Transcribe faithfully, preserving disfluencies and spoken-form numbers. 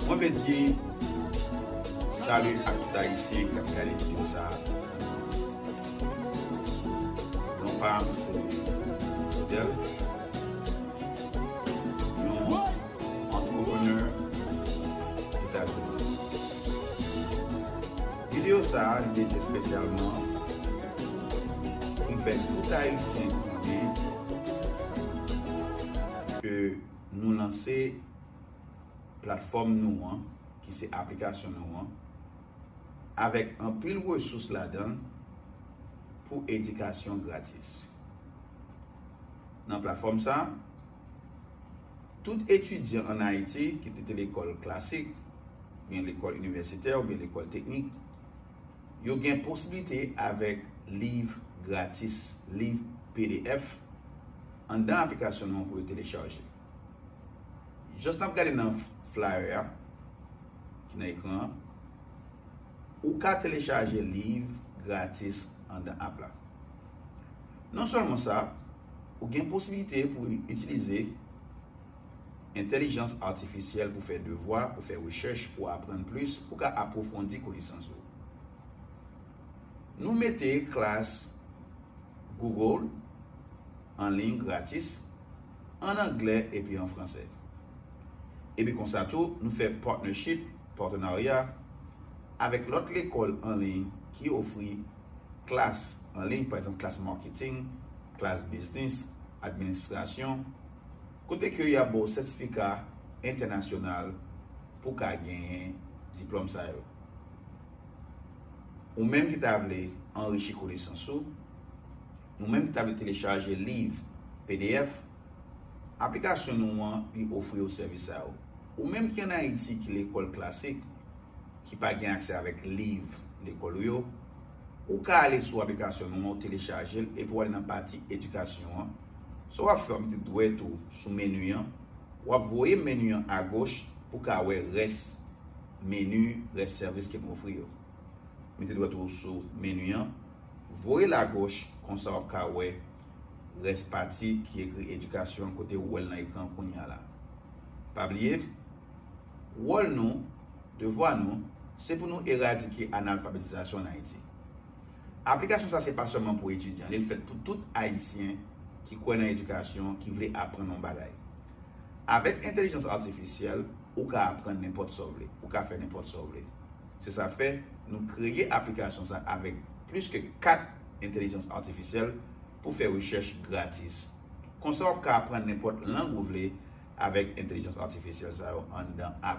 Mwen vle di salut ak tout Ayisyen k ap gade videyo sa a. Non pa m se Odel, yon entrepreneur Etazini. Videyo sa a li te espesyalman pou m fè tout Ayisyen konnen ke nou lanse platfòm nou an, ki se aplikasyon nou an, avèk anpil resous ladan l pou edikasyon gratis. Nan platfòm sa a, tout etidyan ann Ayiti ki te lekòl klasik, oubyen lekòl inivèsitè, oubyen lekòl teknik, yo gen posiblite avèk liv gratis, liv P D F, anndan aplikasyon nou an pou yo telechaje. Jan n ap gade nan flyer a, ki nan ekran an, ou ka telechaje liv gratis anndan app la. Non sèlman sa, ou gen posiblite pou itilize entèlijans atifisyèl pou fè devwa, pou fè rechèch, pou aprann plis, pou ka apwofondi konesans ou. Nou mete klas Google an liy gratis an anglè epi an fransè. Epi konsa tou, nou fè partnership, patenarya, avèk lòt lekòl an liy ki ofri klas an liy, pa egzanp, klas marketing, klas biznis, administrasyon, kote ke y ap ba w sètifika entènasyonal pou w ka genyen diplòm sa yo. Ou menm ki ta vle anrichi konesans ou, ou menm ki ta vle telechaje liv P D F, aplikasyon nou an li ofri w sèvis sa yo. Ou menm ki ann Ayiti, ki lekòl klasik, ki pa gen aksè avèk liv lekòl ou yo, ou ka ale sou aplikasyon nou an, ou telechaje l, epi w ale nan pati edikasyon an. Sa w ap fè, w ap mete dwèt ou sou meni an, w ap voye meni an agoch pou w ka wè rès meni, rès sèvis ke nou ofri yo. Mete dwèt ou sou meni an, voye l agoch, konsa w ap ka wè rès pati ki ekri edikasyon kote ou wè l nan ekran kounye a la. Pa bliye, wòl nou, devwa nou, se pou nou eradike analfabetizasyon ann Ayiti. Aplikasyon sa se pa sèlman pou etidyan, li fèt pou tout Ayisyen ki kwè nan edikasyon, ki vle aprann yon bagay. Avèk entèlijans atifisyèl, ou ka aprann nenpòt sa w vle, ou ka fè nenpòt sa w vle. Se sa fè, nou kreye aplikasyon sa avèk plis ke kat entèlijans atifisyèl pou fè rechèch gratis. Konsa, w ap ka aprann nenpòt lang ou vle avèk entèlijans atifisyèl sa yo anndan app.